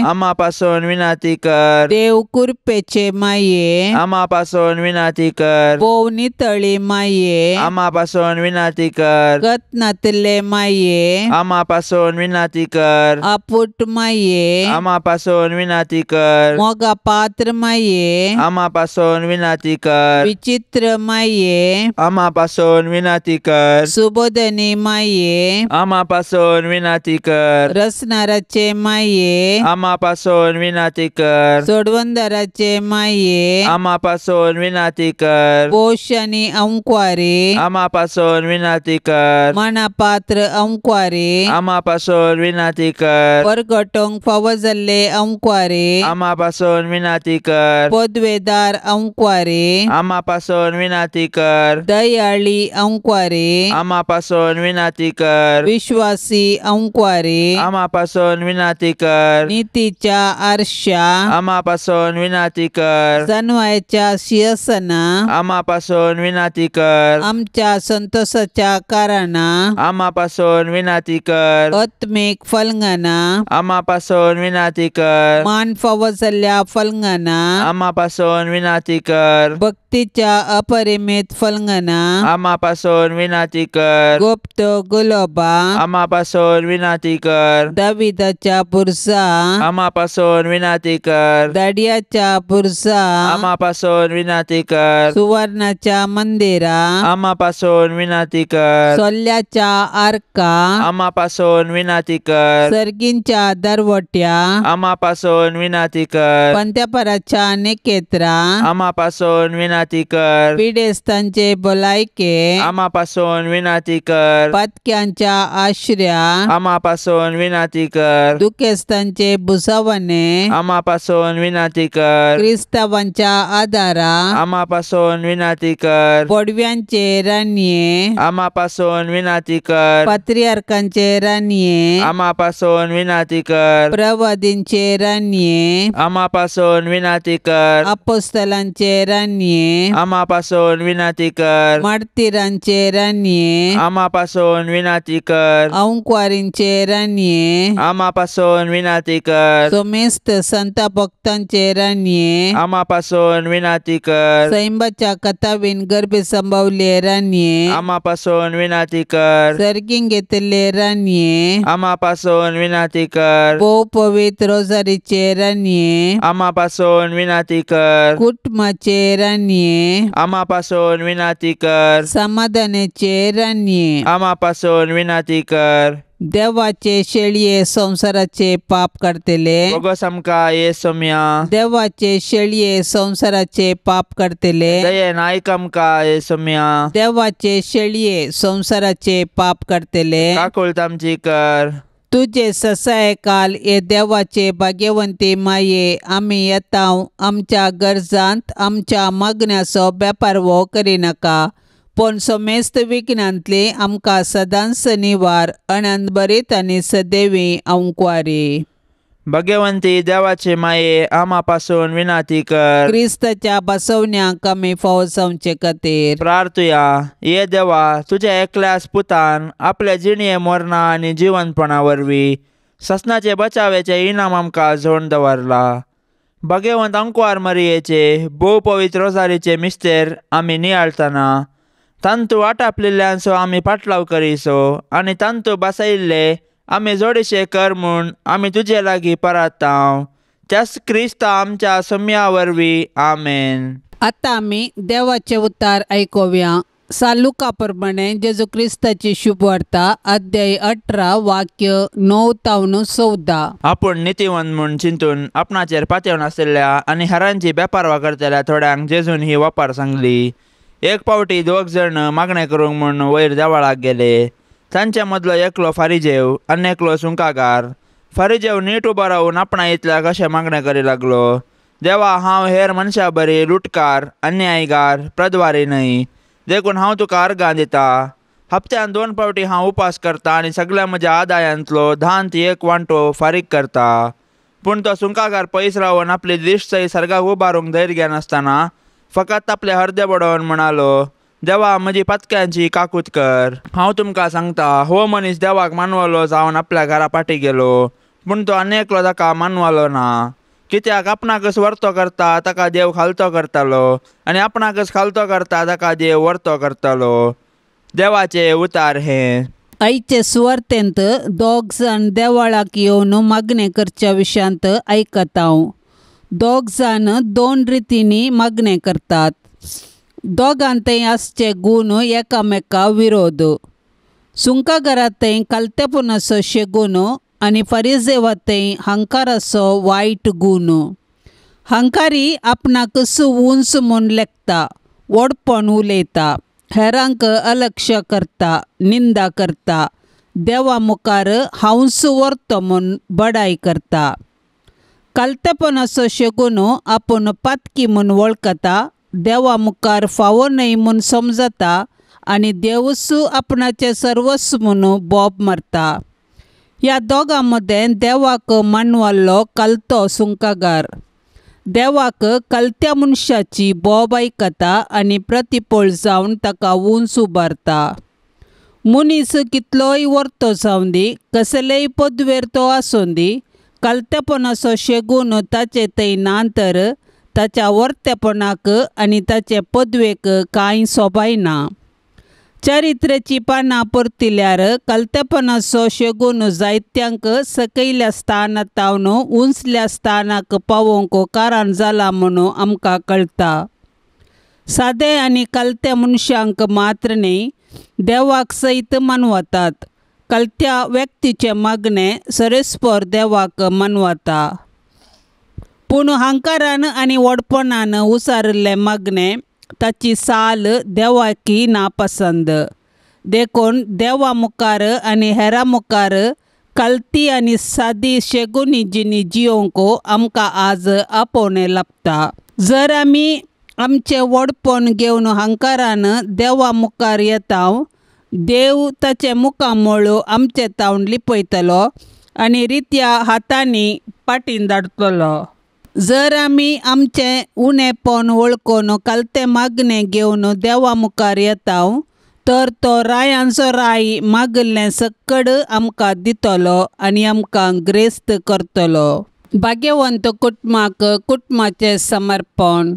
Speaker 2: आमा पासून विनंती कर.
Speaker 1: देव कृपेचे माये
Speaker 2: आमा पासून विनंती कर.
Speaker 1: भोव नितळी माये
Speaker 2: आमा पासून विनंती कर.
Speaker 1: गत नातिल्ले माये
Speaker 2: आमा पासून विनंती कर.
Speaker 1: आपुट माये
Speaker 2: आमा पासून विनंती कर.
Speaker 1: मोगा पात्र माये
Speaker 2: आमा पासून विनंती कर.
Speaker 1: विचित्र माये
Speaker 2: आमा पासून विनंती कर.
Speaker 1: सुबोधनी माये
Speaker 2: आमा पासून विनंती कर.
Speaker 1: रसनाराचे माये
Speaker 2: आमा पासून विनंती कर.
Speaker 1: सोडवंदराचे माये
Speaker 2: आमा पासून विनंती कर.
Speaker 1: पोश आनी अंकवारी
Speaker 2: आमा पासून विनंती कर.
Speaker 1: मनापात्र अंकवारी
Speaker 2: आमा पासून विनंती कर.
Speaker 1: परगटोंक फावो जाल्ले अंकवारी
Speaker 2: आमा पासून विनंती कर.
Speaker 1: पदवेदार अंकवारी
Speaker 2: आमा पासून विनंती कर.
Speaker 1: दयाळी अंकवारी
Speaker 2: आमा पासून विनंती कर.
Speaker 1: विश्वासी अंकवारी
Speaker 2: आमा पासून विनंती कर.
Speaker 1: नितीच्या आरशा
Speaker 2: आमा पासून विनंती कर.
Speaker 1: जनवायच्या शिरसना
Speaker 2: आमा पासून विनंती कर.
Speaker 1: आमच्या संतोषाच्या कारणा
Speaker 2: आमा पासून विनंती कर.
Speaker 1: आत्मीक फलंगना
Speaker 2: आमा पासून विनंती कर.
Speaker 1: मान फावो जाल्ल्या फलंगना
Speaker 2: आमा पासून विनंती कर.
Speaker 1: भक्तीच्या अपरिमित फलंगना
Speaker 2: आमा पासून विनंती कर.
Speaker 1: गुप्त गुलोबा
Speaker 2: आमा पासून विनंती कर.
Speaker 1: दाविदाच्या बुरसा
Speaker 2: आमा पासून विनंती कर.
Speaker 1: दाडियाच्या बुरसा
Speaker 2: आमा पासून विनंती कर.
Speaker 1: सुवर्णाच्या मंदिरा
Speaker 2: आमा पासून विनंती कर.
Speaker 1: सोल्ल्याच्या आर्का
Speaker 2: आमा पासून विनंती कर.
Speaker 1: सर्गींच्या दरवट्या
Speaker 2: आमा पासून विनंती कर.
Speaker 1: पंत्यापराच्या निकेत्रा
Speaker 2: आमा पासून विनंती कर.
Speaker 1: पिडेस्तांचे भलायके
Speaker 2: आमा पासून विनंती कर.
Speaker 1: पातक्यांच्या आश्र्या
Speaker 2: आमा पासून विनंती कर.
Speaker 1: दुखेस्तांचे भुसावणे
Speaker 2: आमा पासून विनंती कर.
Speaker 1: क्रिस्तावांच्या आदारा
Speaker 2: आमा पासून विनंती कर.
Speaker 1: पडव्यांचे रानये
Speaker 2: आमा पासून विनंती कर.
Speaker 1: पात्रियार्कांचे रानये
Speaker 2: आमा पासून विनंती कर.
Speaker 1: प्रवादींचे रानये
Speaker 2: आमा पासून विनंती कर.
Speaker 1: अपोस्तलांचे रानये
Speaker 2: आमा पासून विनंती कर.
Speaker 1: मार्तीरांचे रानये
Speaker 2: आमा पासून विनंती कर.
Speaker 1: अंकवारींचे रानये
Speaker 2: आमा पासून विनंती कर.
Speaker 1: सोमेस्त संत भक्तांचे रानये
Speaker 2: आमा पासून विनंती कर.
Speaker 1: सैंबाच्या कथावीन गर्भे संभवले रानये
Speaker 2: आमा पासून विनाती कर।
Speaker 1: सर्गीं घेतिल्ले रानये
Speaker 2: आमा पासून विनाती कर।
Speaker 1: भोव पवित्र रोजारीचे रानये
Speaker 2: आमा पासून विनाती कर।
Speaker 1: कुटुंबाचे रानये
Speaker 2: आमा पासून विनाती कर।
Speaker 1: समाधानाचे रानये
Speaker 2: आमा पासून विनाती कर।
Speaker 1: देवाचे शेळये संवसाराचे पाप काडटले
Speaker 2: बोगस आमकां ये सोम्या।
Speaker 1: देवाचे शेळये संवसाराचे पाप काडटले
Speaker 2: दयेन आयक आमकां ये सोम्या।
Speaker 1: देवाचे शेळये संवसाराचे पाप काडटले
Speaker 2: काकूळत आमची कर।
Speaker 1: तुजे ससाय काल हे देवाचे भाग्यवंती माये आमी येता आमच्या गरजांत आमच्या मागण्याचो बेपारवो करिनाका पूण समेस्त विघ्नांतली आमकां सदांच निवार अनंतभरीत आनी सदैवी अंकवारी।
Speaker 2: भगवंती देवाचे माये आमा पासून विनाती कर।
Speaker 1: क्रिस्ताच्या बसवण्याक आमी फावो जावचे खातीर
Speaker 2: प्रार्थुया। ये देवा, तुज्या एकल्याच पुतान आपल्या जिणये मरणा आनी जिवनपणा वरवीं ससनाचे बचावेचे इनाम आमकां जोडून दवरला। भगवंत अंकवार मरियेचे भोव पवित्र रोजारीचे मिस्तेर आमी नियाळतना तांतू आटापलेल्यांचो आमी पाटलाव करीसो आनी तांतू बसयिल्ले आमी जोडीशे कर म्हूण आमी तुजे लागीं परातांव त्याच क्रिस्ता आमच्या सम्या वरवीं आमेन।
Speaker 1: आतां आमी देवाचे उतार आयकुया। सालुका प्रमाणे जेजू क्रिस्ताची शुभवार्ता अध्याय 18 वाक्य 9 तावन 14।
Speaker 2: आपूण नितीवंत म्हूण चिंतून आपणाचेर पातेवन आशिल्ल्या आनी हेरांची बेपारवा करतल्या थोड्यांक जेजून ही वापार सांगली। एक पावटी दोग जण मागणें करूंक म्हूण वयर देवळाक गेले। तांचे मदलो एकलो फारिजेव आनी एकलो सुंकागार। फारिजेव नीट उबो रावून आपणा इतल्याक अशें मागणें करी लागलो, देवा, हांव हेर मनशां बरी लुटकार, अन्यायगार, प्रद्वारी न्हय, देखून हांव तुका अर्गां दिता। हप्त्यान 2 पावटी हांव उपास करता आनी सगळ्या म्हज्या आदायांतलो 10 1 वांटो फारीक करता। पूण तो सुंकागार पयस रावन आपली दिश्ट सय सर्गाक उबारूंक धैर्य घेनासतना फकत आपले हर्दे बडोवन म्हणालो, देवा, म्हजी पातक्यांची काकूत कर। हांव तुमकां सांगता, हो मनीस देवाक मानवलो जावन आपल्या घरा फाटी गेलो, पूण तो आनी एकलो ताका मानवलो ना। कित्याक आपणाकच वर्तो करता ताका देव खालतो करतालो आनी आपणाकच खालतो करता ताका देव वर्तो करतालो। देवाचे उतार हे।
Speaker 1: आयचे सुवार्तेंत दोग जाण देवळाक येवन मागणें करच्या विशयांत आयकता। दोग जाण 2 रितींनी मागणें करतात। दोगांतय आसचे गूण एकामेका विरोध। सुंकागारांतय कालतेपणाचो शेगूण आनी फारिजेवांतय हंकाराचो वायट गूण। हंकारी आपणाकच उंच म्हूण लेखता, व्हडपण उलयता, हेरांक अलक्ष करता, निंदा करता, देवा मुखार हांवच व्हरतो म्हूण बडाय करता। कालतेपणाचो शेगूण आपूण पातकी म्हूण वळखता, देवा मुखार फावो न्हय म्हूण समजता आनी देवूच आपणाचें सर्वस्व म्हूण बोब मारता। ह्या दोगां मदें देवाक मानवल्लो कालतो सुंकागार देवाक कलत्या मनशाची बोब आयकता आनी प्रतिपळ जावन ताका उंच उबारता। मनीस कितलोय वर्तो जावं दी, कसलेय पदवेर तो आसूं दी, कलतेपणाचो शेगून ताचे थंय ना तर ताच्या वर्तेपणाक आनी ताचे पदवेक कांय सोबाय ना। चरित्रेची पानां परतिल्यार कलतेपणाचो शेगून जायत्यांक सकयल्या स्थानां तावन उंचल्या स्थानाक पावोवंक कारण जाला म्हणून आमकां कळटा। सादे आनी कलते मनशांक मात्र न्हय, देवाक सयत मानवतात। कलत्या व्यक्तीचें मागणें सरेस्पर देवाक मानवता। पूण हंकारान आनी व्हडपणान उसारिल्लें मागणें ताची साल देवाकी नापसंद। देखून देवा मुखार आनी हेरां मुखार कलती आनी सादी शेगुनी जिणी जियोवंक आमकां आज आपोवणें लाबता। जर आमी आमचें व्हडपण घेवन हंकारान देवा मुखार येता, देव ताचें मुखामळ आमचें तावन लिपयतलो आनी रित्या हातांनी पाटीन धाडटलो। जर आमी आमचें उणेपण वळखून कलतें मागणें घेवन देवा मुखार येता तर तो रायांचो राय मागिल्लें सक्कड आमकां दितलो आनी आमकां ग्रेस्त करतलो। भाग्यवंत कुटुंबाक कुटुंबाचें समर्पण।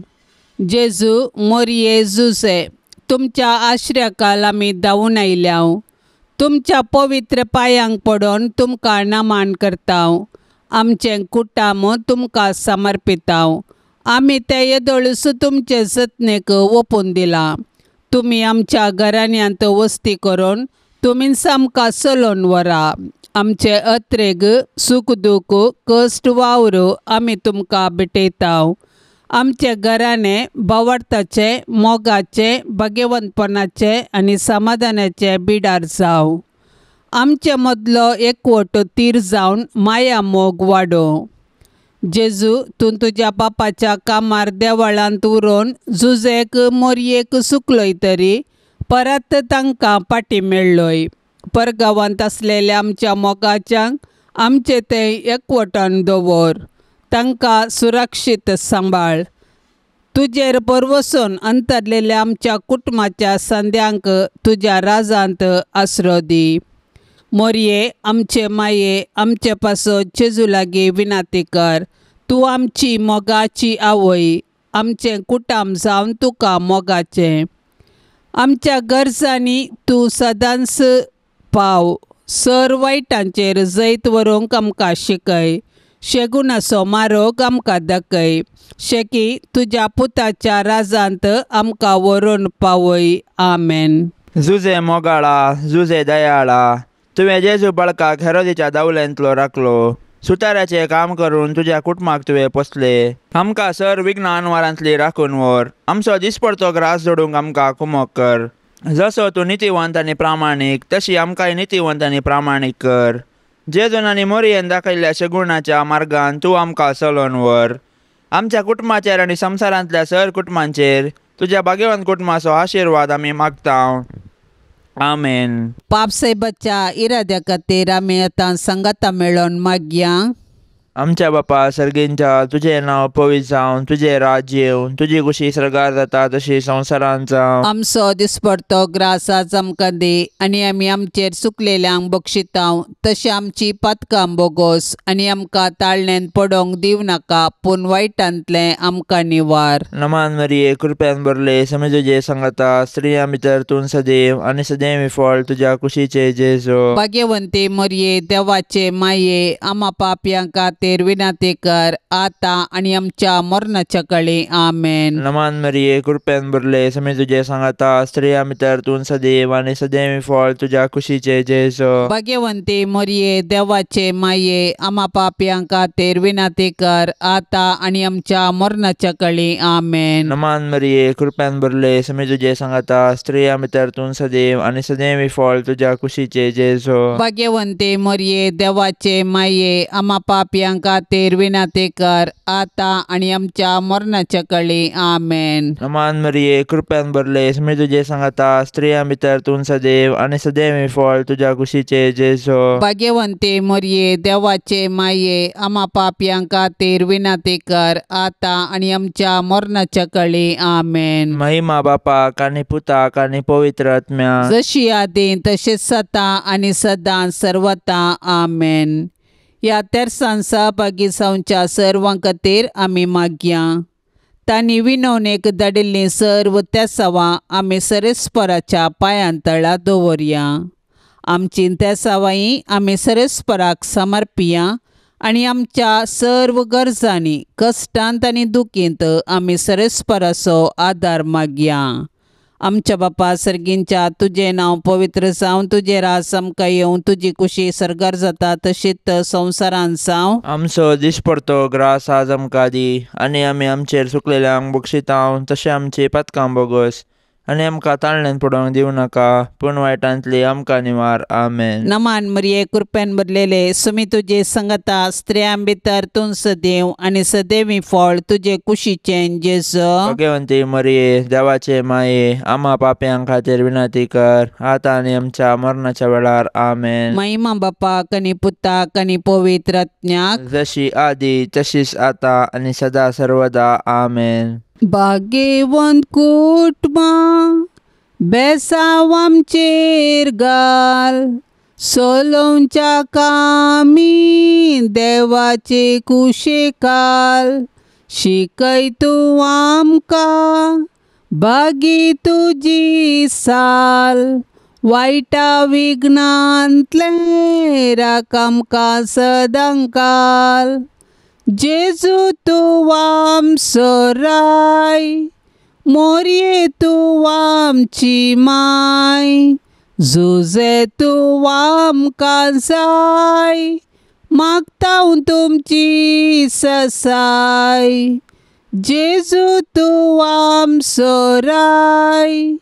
Speaker 1: जेजू मोरये जुजे, तुमच्या आश्र्याकाल आमी धांवून आयल्याव. तुमच्या पवित्र पांयांक पडोन तुमकां नमन करताव. आमचें कुटाम तुमकां समर्पिताव. आमी ते येदोळूच तुमचे जतनेक ओपून दिलां. तुमी आमच्या घराण्यांत वस्ती करून तुमीच आमकां चलोवन व्हरा. आमचे अत्रेग सूख दूख कश्ट वावर आमी तुमकां भेटयताव. आमचे घराणें भावार्थाचें, मोगाचें, भाग्यवंतपणाचें आनी समाधानाचें बिडार जावं. आमचे मदलो एकवट तीर जावन माया मोग वाडोवं. जेजू, तूं तुज्या बापाच्या कामार देवळांत उरोवन जुजेक मोरयेक सुकलोय तरी परत तांकां पाटी मेळ्ळोय. परगांवांत आसलेल्या आमच्या मोगाच्यांक आमचे ते एकवटान दवर. तांकां सुरक्षीत सांबाळ. तुजेर भरवसून अंतरलेल्या आमच्या कुटुंबाच्या संद्यांक तुज्या राजांत आसरो दी. मोरये, आमचे माये, आमचे पासत जेजू लागीं विनंती कर. तूं आमची मोगाची आवय. आमचें कुटाम जावन तुका मोगाचें. आमच्या गरजांनी तूं सदांच पाव. सर वायटांचेर जैत व्हरूंक आमकां शिकय. शेगुणाचो मारोग आमकां दाखय. शेकी तुज्या पुताच्या राजांत आमकां व्हरून पावय. आमेन.
Speaker 2: जुजे मोगाळा, जुजे दयाळा, तुवें जेजू बाळकाक हेरोदीच्या दावल्यांतलो राखलो. सुताराचें काम करून तुज्या कुटुंबाक तुवें पोसले. आमकां सर विघ्न अनवारांतली राखून व्हर. आमचो दिसपडतो ग्रास जोडूंक आमकां कुमोक कर. जसो तूं नितीवंत आनी प्रामाणीक तशी आमकांय नितीवंत आनी प्रामाणीक कर. जेजून आनी मोरयेन दाखयल्ल्या शगुणाच्या मार्गान तूं आमकां चलोवन व्हर. आमच्या कुटुंबाचेर आनी संवसारांतल्या सर कुटुंबांचेर तुज्या भाग्यवंत कुटुंबाचो आशिर्वाद आमी मागता. आमेन.
Speaker 1: पापसाहेबाच्या इराद्या खातीर आमी आतां संगाता मेळोवन मागया.
Speaker 2: आमच्या बापा सर्गींच्या, तुजें नांव पवित्र जावं, तुजें राज्य येवं, तुजी कुशी सर्गार जाता तशी संवसारांत जावं.
Speaker 1: आमचो दिसपडतो ग्रास आज आमकां दी आनी आमी आमचेर चुकलेल्यांक बक्षितांव तशें आमची पातकां बोगोस आनी आमकां ताळण्यान पडोंक दिवं नाका, पूण वायटांतलें आमकां निवार.
Speaker 2: नमान मरिये, कृपेन भरले, समे तुजे सांगता, स्त्रियां भितर तूं सदैव आनी सदैव फळ तुज्या कुशीचे जेजू.
Speaker 1: भाग्यवंती मरिये, देवाचे माये, आमा पापयां खातीर विनंती कर आता आनी आमच्या मरणाच्या कळी. आमेन.
Speaker 2: नमान मरिये, कृपेन भरले, समे तुजे सांगता, स्त्रियां भितर तूं सदैव आनी सदैव फळ तुज्या कुशीचे जेजू.
Speaker 1: भाग्यवंती मरिये, देवाचे माये, आमा पापयां खातीर विनंती कर आता आनी आमच्या मरणाच्या कळी. आमेन.
Speaker 2: नमान मरिये, कृपेन भरले, समे तुजे सांगता, स्त्रियां भितर तूं सदैव आनी सदैव फळ तुज्या कुशीचे जेजू.
Speaker 1: भाग्यवंती मरिये, देवाचे माये, आमा पापयां खातीर विनंती कर आता आनी आमच्या मरणाच्या कळी. आमेन.
Speaker 2: नमान मरिये, कृपेन भरले, समे तुजे सांगता, स्त्रियां भितर तूं सदैव आनी सदैव फळ तुज्या कुशीचे जेजू.
Speaker 1: भाग्यवंती मरिये, देवाचे माये, आमा पापयां खातीर विनंती कर आता आनी आमच्या मरणाच्या कळी. आमेन.
Speaker 2: महिमा बापाक आनी पुताक आनी पवित्र आत्म्याक,
Speaker 1: जशी आदी तशेंच सदां आनी सदां सर्वता. आमेन. ह्या तेरसान सहभागी जावच्या सर्वां खातीर आमी मागया. तांणी विनवणेक धाडिल्लीं सर्व तेसावां आमी सरेस्पराच्या पांयां तळा दवरया. आमची तेसावांय आमी सरेस्पराक समर्पिया आनी आमच्या सर्व गरजांनी, कश्टांत आनी दुखींत आमी सरेस्पराचो आदार मागया. आमच्या बापा सर्गींच्या, तुजें नांव पवित्र जावं, तुजें राज आमकां येवं, तुजी कुशी सर्गार जाता तशीच संवसारांत जावं.
Speaker 2: आमचो दिसपडतो ग्रास आज आमकां दी आनी आमी आमचेर चुकलेल्यांक बक्षितांव तशें आमची पातकां बोगस आनी आमकां ताळण्यान पडोवंक दिवं नाका, पूण वायटांतली आमकां निवार. आमेन.
Speaker 1: नमान मरिये, कृपेन भरलेले, सुमी तुजे संगता, स्त्रियां भितर तूं सदैव आनी सदैवी फळ तुजे कुशीचें जेजू.
Speaker 2: भाग्यवंती मरिये, देवाचे माये, आमा पापयां खातीर विनंती कर आतां आनी आमच्या मरणाच्या वेळार. आमेन.
Speaker 1: महिमा बापाक आनी पुताक आनी पवित्र आत्म्याक,
Speaker 2: जशी आदी तशीच आतां आनी सदा सर्वदा. आमेन.
Speaker 1: भाग्यवंत कुटुंबां बेसांव आमचेर घाल, सोलोवच्या कामी देवाचे कुशेकाल, शिकय तूं आमकां बागी तुजी साल वायटा विघ्नांतलें राख आमकां सदांकाल. जेजू तूं आमचो राय, मोरये तूं आमची माय, जुजे तूं आमकां जाय, मागता तुमची ससाय. जेजू तूं आमचो राय,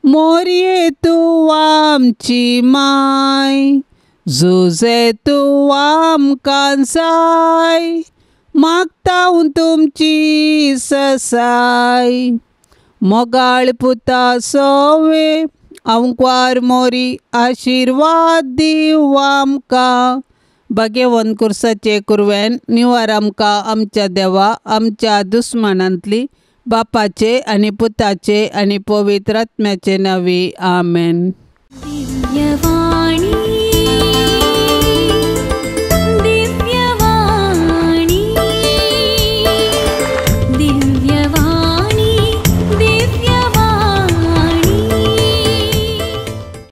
Speaker 1: मोरये तूं आमची माय, जुजे तूं आमकां जाय, मागता तुमची ससाय. मोगाळ पुता सोवे आंकवार मोरी आशिर्वाद दिव आमकां. भाग्यवंत कुर्साचे कुरवेन निवार आमकां आमच्या देवा आमच्या दुस्मानांतली, बापाचे आनी पुताचे आनी पवित्र आत्म्याचे नांवी. आमेन.
Speaker 3: दिव्यवाणी.